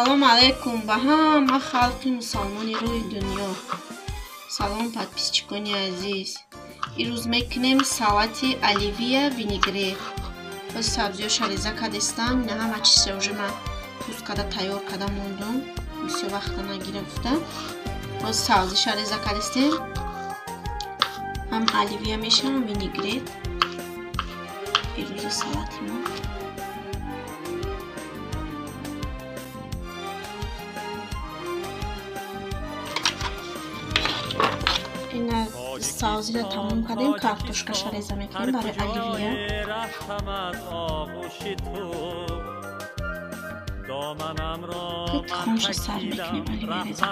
Салом алейкум ба ҳама халқи мусалмони рӯи дунё. Салом подписчикони азиз. Ирӯз мекунем салати оливия винегрет. Боз сабзиёша реза кардестам. Ина ҳама чиза уже ман пӯст карда тайёр карда мондум. Бисёр вақта нагирифта. Боз сабзиша реза кардестем. Ҳам оливия мешавам, винегрет. Ирӯза салати мо. Ина сабзиро тамом кардем, картошкаша реза мекунем барои оливия. Тухмша сар мекунем оливия реза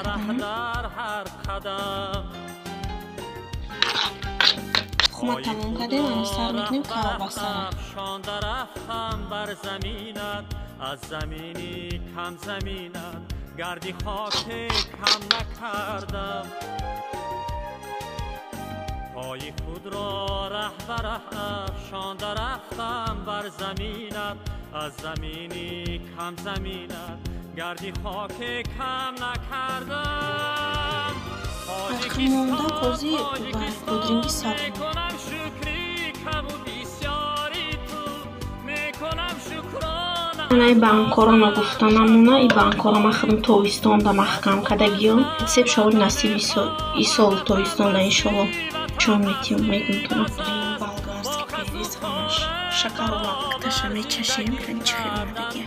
кардан. Тухма тамом кардем, ана сар мекунем колбасара. پای خود را ره به ره افشانده رفتم بر زمینت، از زمینی کم زمینت گردی خاک کم نکردم. تاجیکستان تاجیکستان میکنم شکری کم و بسیاری تو میکنم شکرانه. Ана банкорама гуфта намона, и банкорама худам тобистонда маҳкам кардагиём. Себ шаволи насиби исол тобистонда иншолло. Чон метиём мегум тона. Болгарский перец ҳамаш шакару лакташа мечашем, кани чӣ хел омадагия.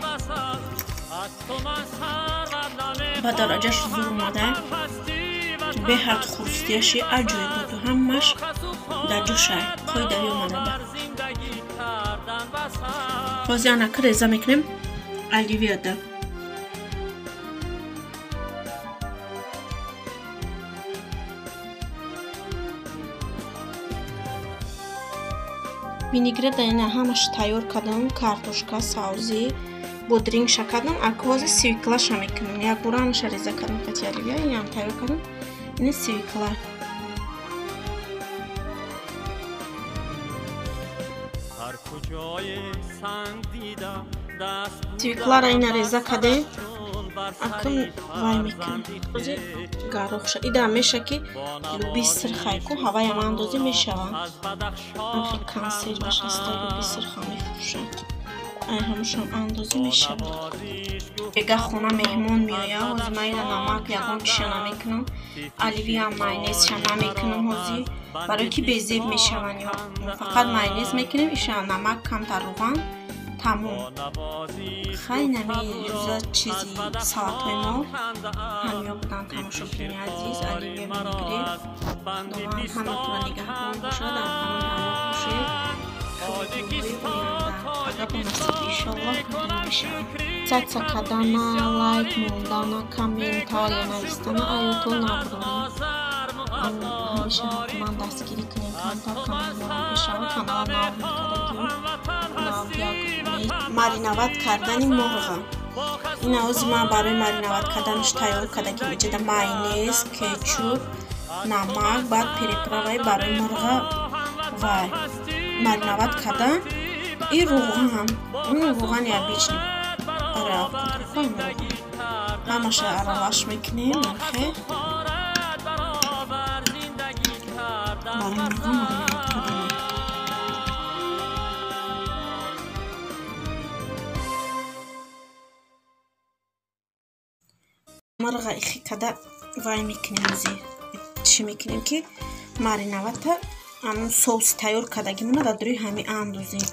Ба дараҷаш зур омада, беҳад хурстияши аҷоиботу ҳамаш дар ҷӯшай. Хои дарё омада. Ҳозир анака реза мекунем оливияда. Винегрета ина ҳамаш тайёр кардам, картошка, сабзӣ, бодрингша кардам, ака ҳозир свеклаша мекунам. Якбора ҳамаша реза кардам қати оливия, инам тайёр кардам. Ина свекла. Свеклара ина реза кардем, акун вай мекунам. Ҳозир гарохша. Ида меша ки луби сирхайку ҳаваям андозӣ мешава. Ҳамхел консерваш аста луби сирха мефурӯшанд. Ай ҳамушам андозӣ мешава. Бега хона меҳмон меояд, ҳозир ман ина намак ягон чиша намекунам. Оливия майонезша намекунам ҳозир, барои ки безеб мешаванд. Фақат майонез мекунем, иша намак камтар руған. Тамом. Хай нами рӯза чизи салатҳои мо ҳамиё буданд тамошобинони азиз. Оливия винегрет. Худованд ҳаматонро нигаҳбон бошад, дар паноҳи Аллоҳ бошед. Ага бо насиб иншоллоҳ мешавад. Подписаться кардана, лайк мондана, комментария навистана аётон набуроред. Ҳамеша ҳатман дастгирӣ кунем, камтар канал мо мешавад, канала нав мекардагиём. Мариноват кардани мурға. Ина ҳозир ман барои мариноват карданаш тайёр кардагим. Иҷода майонез, кетчуп, намак, баъд приправаи барои мурға ва мариноват кардан и руған. Руғани обычный барои овқатҳо мурға. Ҳамаша аралаш мекунем, анхе. Барои мурға мариноват кардан. Мурға ихи када вай мекунем ҳозир. Чӣ мекунем ки мариновата ҳамун соуси тайёр кардагимона дар рӯи ҳами андозем.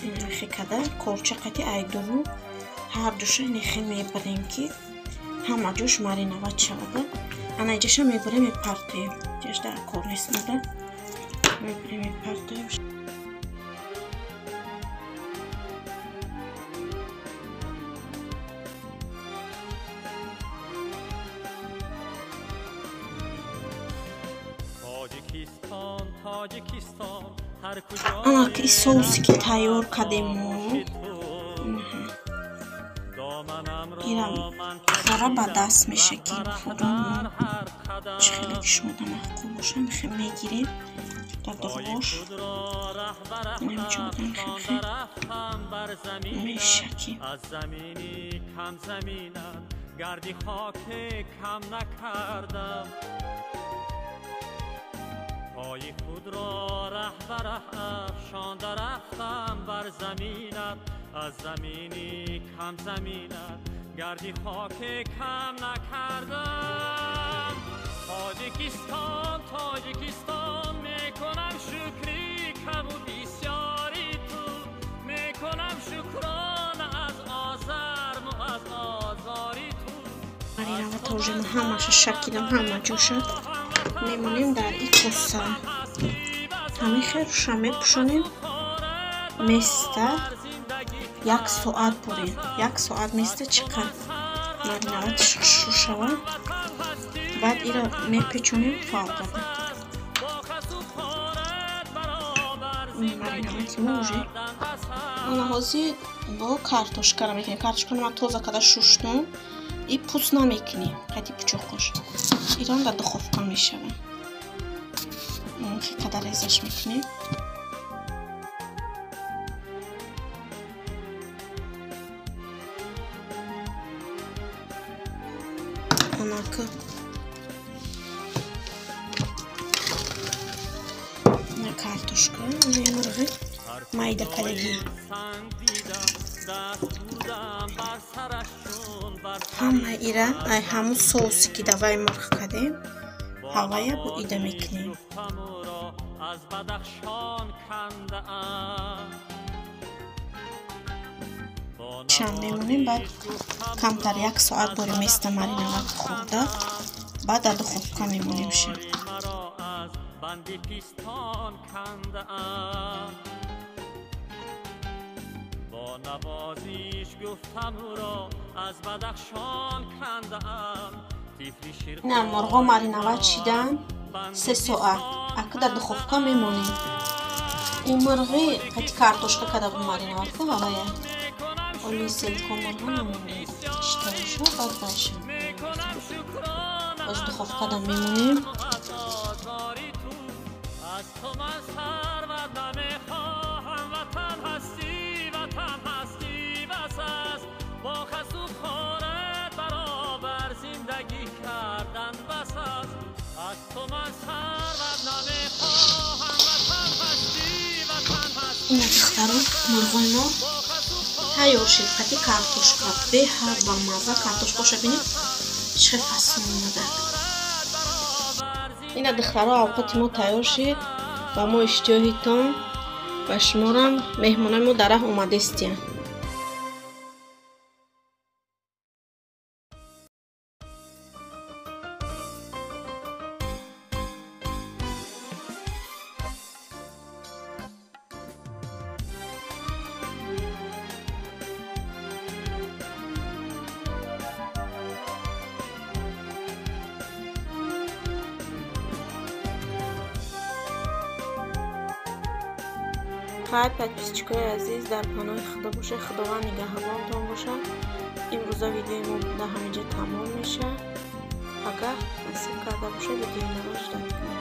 Инамихе када корча қати айдуру ҳар ҷоша инихе мебарем ки ҳама ҷош мариноват шавада. Ана иҷаша мебарем мепартоем. Иҷаш дар кор нест мода. Мебарем мепартоем. Ана ки соусе ки тайёр кардем мо, ирам Пора ба даст меша ки пора чӣ хеле ки шумо маъқул боша мехе мегирем дар дуғош меша ки گردی خاک کم نکردم پای خود را ره به ره افشانده رفتم بر زمینت از زمینی کم زمینت گردی خاک کم نکردم تاجیکستان تاجیکستان میکنم شکری کم و بسیاری تو میکنم شکران از آزرم و از آزاری تو мариновата уже ма ҳамаша шакидам ҳама ҷоша мемонем дар и коса ҳамин хел руша мепӯшонем места як соат бурем як соат места чӣ қадр мариноваташ хушрӯ шава баъд ира мепечонем фалгада мариновати мо уже ана ҳозир бо картошкара мекунем. Картошкаро ман тоза карда шуштум и пӯст намекунем қайди пучоқош ирам дар духовка мешава қадар резаш мекунем. Анака на картошка мемурғи майда кадаги ҳама ира ай ҳамун соусе ки давай мурғ кардем ҳавая бо ида мекунем. Чанд мемонем баъд камтар як соат бори места мариноват хӯрда баъд дар духовка мемонемша. На мурғо мариноват шидан 3 соат ака дар духовка мемонем. Ин мурғи қати картошка карда бу мариноват ку ҳавая оли селко мурға намонем читаша баъд баша боз духовкада мемонем. Ина духтаро мурғои мо тайёр шид қати картошка беҳад бамазза картошкаша бинед чӣ хел фасон омада. Ина духтаро авқоти мо тайёр шид ба мо иштиёҳитон ва шуморам меҳмонои мо дар раҳ омадестиянд. Хай подписчикои азиз, дар паноҳи Худо бошед, Худованд нигаҳбонтон бошад. Имрӯза видеои мо дар ҳаминҷа тамом мешавад. Агар насиб карда бошад, видеои моро ждать кунед.